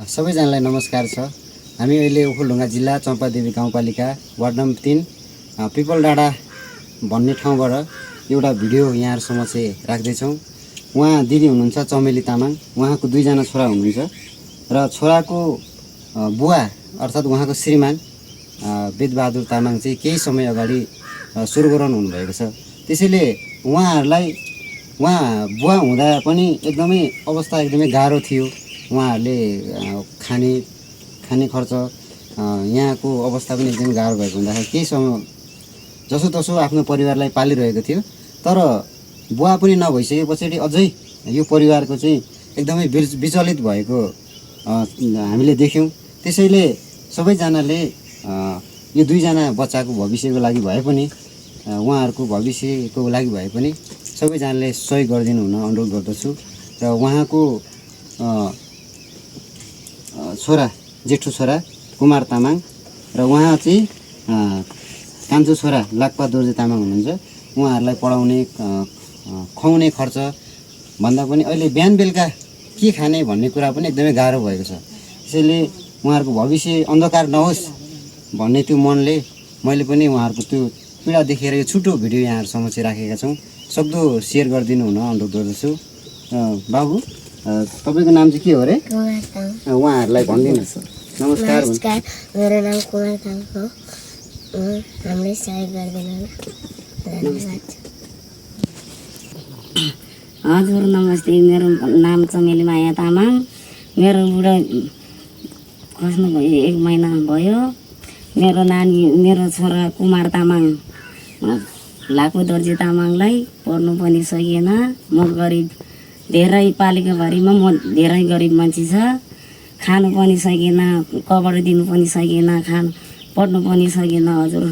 सबैजनालाई नमस्कार छ। हामी अहिले ओखलढुङ्गा जिल्ला चम्पादेवी गाउँपालिका वार्ड नम्बर 3 पिपल डाँडा भन्ने ठाउँबाट एउटा भिडियो यहाँहरुसम्म चाहिँ राख्दैछौँ। उहाँ दिदी हुनुहुन्छ चमेली तामाङ, उहाँको 2 जना छोरा हुनुहुन्छ र छोराको बुवा अर्थात् उहाँको श्रीमान वेदबहादुर तामाङ चाहिँ केही समय अगाडि स्वर्गरोहण हुनुभएको छ। त्यसैले उहाँहरूलाई बुवा हुँदा पनि एकदमै अवस्था एकदमै गाह्रो थियो। उहाँहरूले खाने खर्च यहाँको अवस्था पनि एकदमै गाह्रो भएको हुँदाखेरि केही समय जसोतसो आफ्नो परिवारलाई पालिरहेको थियो। तर बुवा पनि नभइसकेपछि अझै यो परिवारको चाहिँ एकदमै विचलित भएको हामीले देख्यौँ। त्यसैले सबैजनाले यो 2 जना बच्चाको भविष्यको लागि भए पनि उहाँहरूको भविष्यको लागि भए पनि सबैजनाले सहयोग गरिदिनु हुन अनुरोध गर्दछु। र उहाँको छोरा जेठो छोरा कुमार तामाङ र उहाँ चाहिँ कान्छो छोरा लाक्पा दोर्जे तामाङ हुनुहुन्छ। उहाँहरूलाई पढाउने खुवाउने खर्च भन्दा पनि अहिले बिहान बेलुका के खाने भन्ने कुरा पनि एकदमै गाह्रो भएको छ। त्यसैले उहाँहरूको भविष्य अन्धकार नहोस् भन्ने त्यो मनले मैले पनि उहाँहरूको त्यो पीडा देखेर यो छोटो भिडियो यहाँहरुसम्म चाहिँ राखेका छौँ। सक्दो सेयर गरिदिनु हुन अनुरोध गर्दछु। बाबु तपाईको नाम चाहिँ के हो रे? उहाँहरूलाई भनिदिनुहोस्। नमस्कार, मेरो नाम कुमार तामाङ हो। हामीलाई सहयोग गरिदिनु धन्यवाद। हजुर नमस्ते, मेरो नाम चमेली माया तामाङ। मेरो बुढा खस्नु भयो 1 महिना भयो। मेरो छोरा कुमार तामाङ लाको दर्जी तामाङलाई पढ्नु पनि सकिएन। म गरिब, धेरै पालिकाभरिमा म धेरै गरिब मान्छे छ। खानु पनि सकिएन, कपडा दिनु पनि सकिएन, पढ्नु पनि सकिएन। हजुर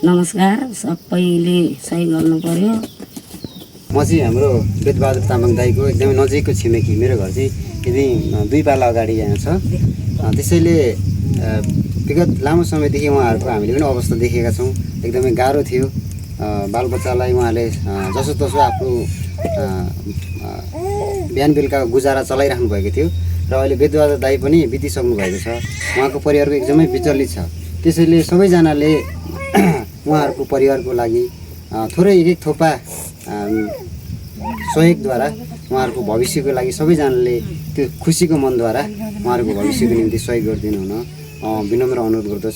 नमस्कार, सबैले सहयोग गर्नु पर्यो। म चाहिँ हाम्रो वेदबहादुर तामाङ दाइको एकदमै नजिकको छिमेकी। मेरो घर चाहिँ यदि 2 पाला अगाडि यहाँ छ। त्यसैले विगत लामो समयदेखि उहाँहरूको हामीले पनि अवस्था देखेका छौँ। एकदमै गाह्रो थियो। बालबच्चालाई उहाँले जसोतसो आफ्नो बिहान बेलुका गुजारा चलाइराख्नु भएको थियो। र अहिले वेदबहादुर दाइ पनि बितिसक्नु भएको छ। उहाँको परिवारको एकदमै विचलित छ। त्यसैले सबैजनाले उहाँहरूको परिवारको लागि थोरै एक थोपा सहयोगद्वारा उहाँहरूको भविष्यको लागि सबैजनाले त्यो खुसीको मनद्वारा उहाँहरूको भविष्यको निम्ति सहयोग गरिदिनु हुन विनम्र अनुरोध गर्दछु।